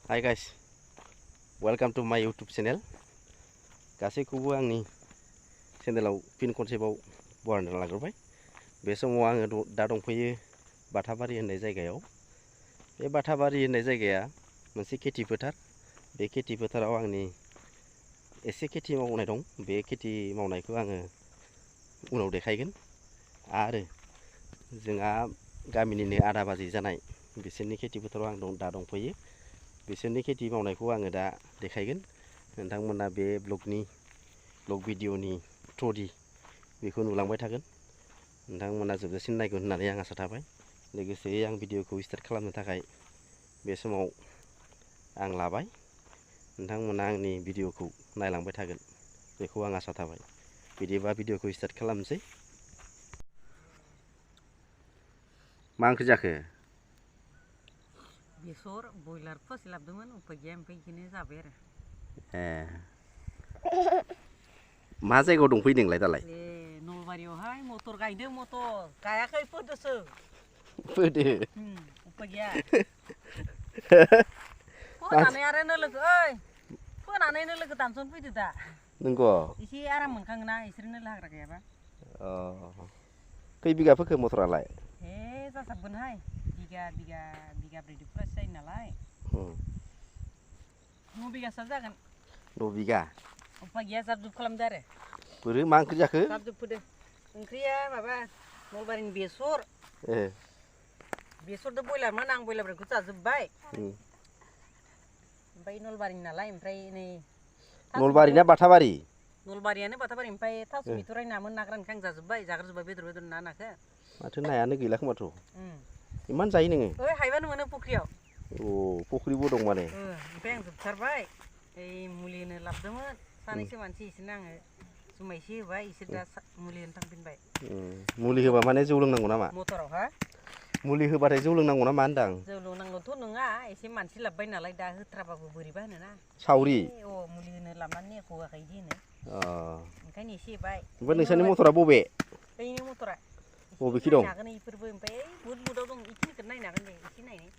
Hi guys, welcome to my YouTube channel. गासैखौबो आंनि चेनेलाव फिन खनसेबाव बरायना लाग्रोबाय। बे समाव आङो दा दंफैयो बाथाबारि होननाय जायगायाव। बे बाथाबारि होननाय जायगाया मोनसे खेथि फोथार। बे खेथि फोथाराव आंनि एसे खेथि मावनाय दं। बे खेथि मावनायखौ आङो उनाव देखायगोन। आरो जोंहा गामिनिनो आदा बाजै जानाय बिसोरनि खेथि फोथाराव आं दा दंफैयो। बिसोरनि खेथि मावनायखौ आङो दा देखायगोन। नोंथांमोना बे ब्लग भिडिअनि थ्रुयै बेखौ नुलांबाय थागोन। नोंथांमोना जोबजासिम नायगोन होननानै आं आसा थाबाय। लोगोसे आं भिडिअखौ स्टार्ट खालामनो थाखाय बे समाव आं लाबाय। नोंथांमोना आंनि भिडिअखौ नायलांबाय थागोन बेखौ आं आसा थाबाय। बिदिबा भिडिअखौ स्टार्ट खालामनोसै। मा ओंख्रि जाखो? बेसर बयलार फुवासे लाबोदोंमोन उफाय गैया ओमफ्राय बेखौनो जाबाय आरो। मा जायगायाव दंफैयो नोंलाय दालाय? ए नलबारियावहाय मटर गायदों, मटर गायाखै फोदोसो। फोदो। उफाय गैया। फोनानै आरो नोलोखो फोनानै नोलोखो दानस'नो फैदो दा। नंगौ? एसे आराम मोनखाङोना इसोर नोलो हाग्रा गायाबा। खै बिगा फोखो मटरालाय? हे जासाबगोनहाय बिगाब्रैदो फुरासे जायो नालाय। 9 बिगासो जागोन। 9 बिगा? उफाय गैया जाब जुब खालामदो आरो। बोरो मा ओंख्रि जाखो? जाब जुब फोदो। ओंख्रिया माबा नलबारिनि बेसर। बेसरदो बयलारमोन, आं बयलार बेदरखौ जाजोब्बाय। ओमफ्राय नलबारिनि नालाय ओमफ्राय नै नलबारि ना बाथाबारि? नलबारियानो बाथाबारि। ओमफ्राय थास' बिथ'राइ नामोन, ना गोरानखौ आं जाजोब्बाय, जाग्रोजोब्बाय बेदर ना नाखो। माथो नायानो गैला खोमाथ'? इमान जायो नोङो? ओइ हायबानो मोनो फुख्रियाव। फुख्रिबो दं माने? ओमफ्राय आं जोबथारबाय। ओइ मुलि होनो लाबोदोंमोन सानैसो मानसि, इसोरनो आङो जुमाय एसे होबाय, इसोर दा मुलि होनो थांफिनबाय। मुलि होबा माने जौ लोंनांगौ नामा? मटराव हा? मुलि होबाथाय जौ लोंनांगौ नामा होनदां? जौ लोंनांगौथ' नङा, एसे मानसि लाबोबाय नालाय दा होथ्राबाबो बोरैबा होनोना। सावरि? मुलि होनो लाबोनानै एख' होआखै बिदि होनो। ओंखायनो एसे होबाय। ओमफ्राय नोंसानि मटरा बबे? बैनि मटरा। एसे बबेखि दं? नायनो हागोन इफोरबो। ओमफ्राय बुदआव दं, इखिनिखौ नायनो हागोन दे, एसे नायनो।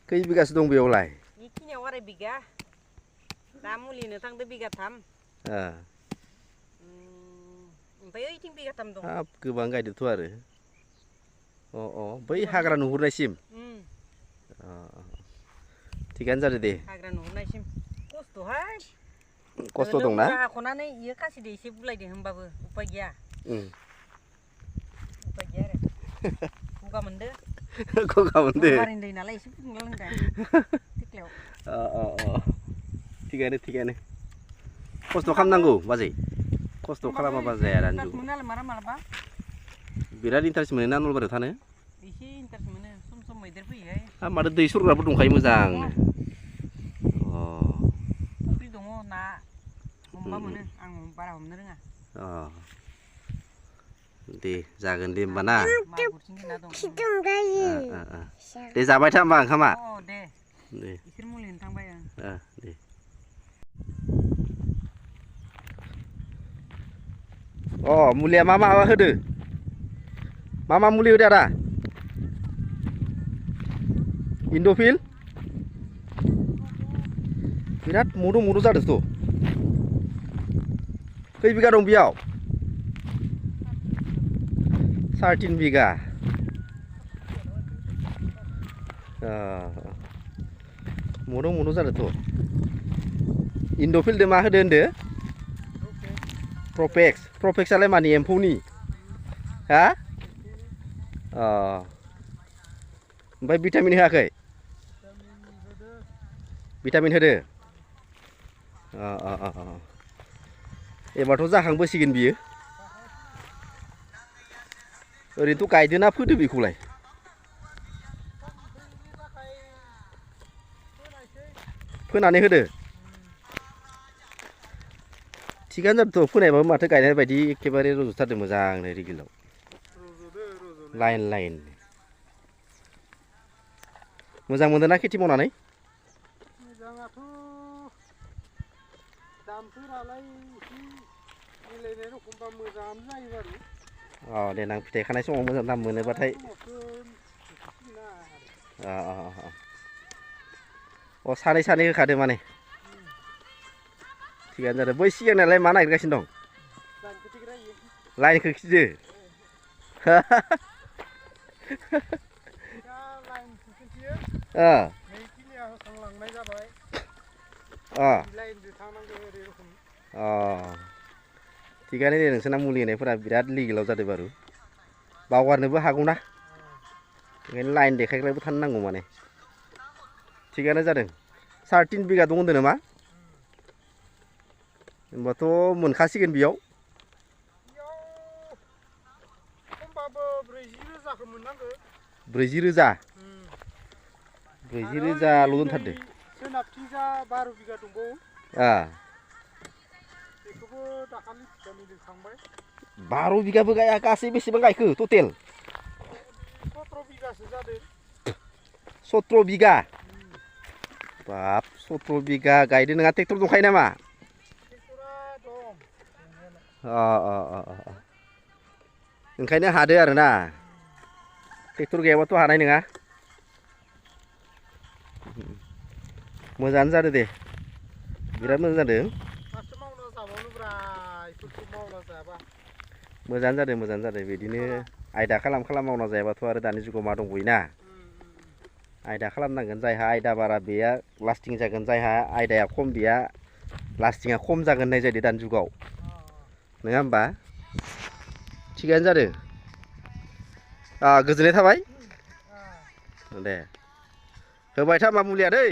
खै बिगासो दं बेयावलाय? बेखिनियाव 2.5 बिगा। दा मुलि होनो थांदो 3 बिगा। ओमफ्राय ओइथिं 3 बिगा दं। हाब गोबां गायदोंथ' आरो। बै हाग्रा नुहुरनायसिम? थिगानो जादो दे। हाग्रा नुहुरनायसिम खस्थ'हाय। खस्थ' ओलो दंना? मुरा हाख'नानै इयो खासिदो एसे बुलायदो, होमबाबो उफाय गैया। उफाय गैया आरो। गगा मोनदो। गगा मोनदो? नलबारिनि दै नालाय एसे फुदुंना लोंदों थिख्लायाव। थिगानो। खस्थ' खालामनांगौ बाजै। खस्थ' खालामाबा जाया दानि इन्टारेस्ट जुगाव। मोनो नालाय मालाबा। बिराद इन्टारेस्ट मोनोना नलबारियाव थानो? एसे इन्टारेस्ट मोनो। सम मैदेर फैयोहाय। हाब माथो दै सरग्राबो दंखायो मोजांनो? फुख्रि दङ, ना हमबा मोनो। आं बारा हमनो रोङा। दे जागोन दे होमबा ना? मागुर सिंगि ना दं। दे जाबाय था होमबा ओंखामा। दे। इसोर मुलि होनो थांबाय। दे। मुलिया मा होदो? मा मुलि होदो आदा? इन्ड'फिल? बिराद मद' जादोंथ'। खै बिगा दं बेयाव? 3.5 बिगा। मद' जादोंथ'। इन्ड'फिलदो मा होदो होनदो? प्रफेक्सआलाय मानि एम्फौनि? हा? ओमफ्राय भिटामिन होआखै? भिटामिन होदो? एबारथ' जाखांबोसिगोन बियो? ओरैनोथ' गायदोना फोदो बेखौलाय? फोनानै होदो? थिगानो जादोंथ' फोनायबाबो माथो गायनाय बायदि एखेबारे रज'थारदों मोजांनो रिगिलाव। लाइन। मोजां मोनदोंना खेथि मावनानै? मोजाङाथ' दामफोरालाय एसे मिलायनाय रखमबा मोजाङानो जायो बारु। देनां फिथाइ खानाय समाव मोजां दाम मोनोबाथाय। अ सानै होखादो माने थिगानो जादों बै सिगांनालाय मा नागिरगासिनो दं लाइनखौ खिदो थिगानो दे नोंसोरना मुलि होनायफोरा बिराद लिगेलाव जादों बारु बावगारनोबो हागौना ओंखायनो लाइन देखायग्राबो थानो नांगौ माने थिगानो जादों 13 बिगा दं होनदों नामा होनबाथ' मोनखासिगोन बेयाव 40,000 40,000 दोनथारदो सोनाबथिंजा 12 बिगा दंबावो बेखौबो दाखालि फिसानि लिरखांबाय 12 बिगाबो गाया गासै बेसेबां गायखो टटेल 17 बिगासो जादों 17 बिगा बाप 17 बिगा गायदो नोंहा ट्रेक्टर दंखायो नामा ट्रेक्टरा दं ओंखायनो हादो आरोना ट्रेक्टर गैयाबाथ' हानाय नङा मोजाङानो जादों दे बिराद मोजां जादों मोजाङानो जादों बिदिनो आयदा खालाम मावना जायाबाथ' आरो दानि जुगाव मा दंबोयोना आयदा खालामनांगोन जायहा आयदा बारा बेया लास्टिं जागोन जायहा आयदाया खम बेया लास्टिंआ खम जागोन होननाय जादों दानि जुगाव नङा होमबा थिगानो जादों गोजोननाय थाबाय दे होबाय था मा मुलिया दै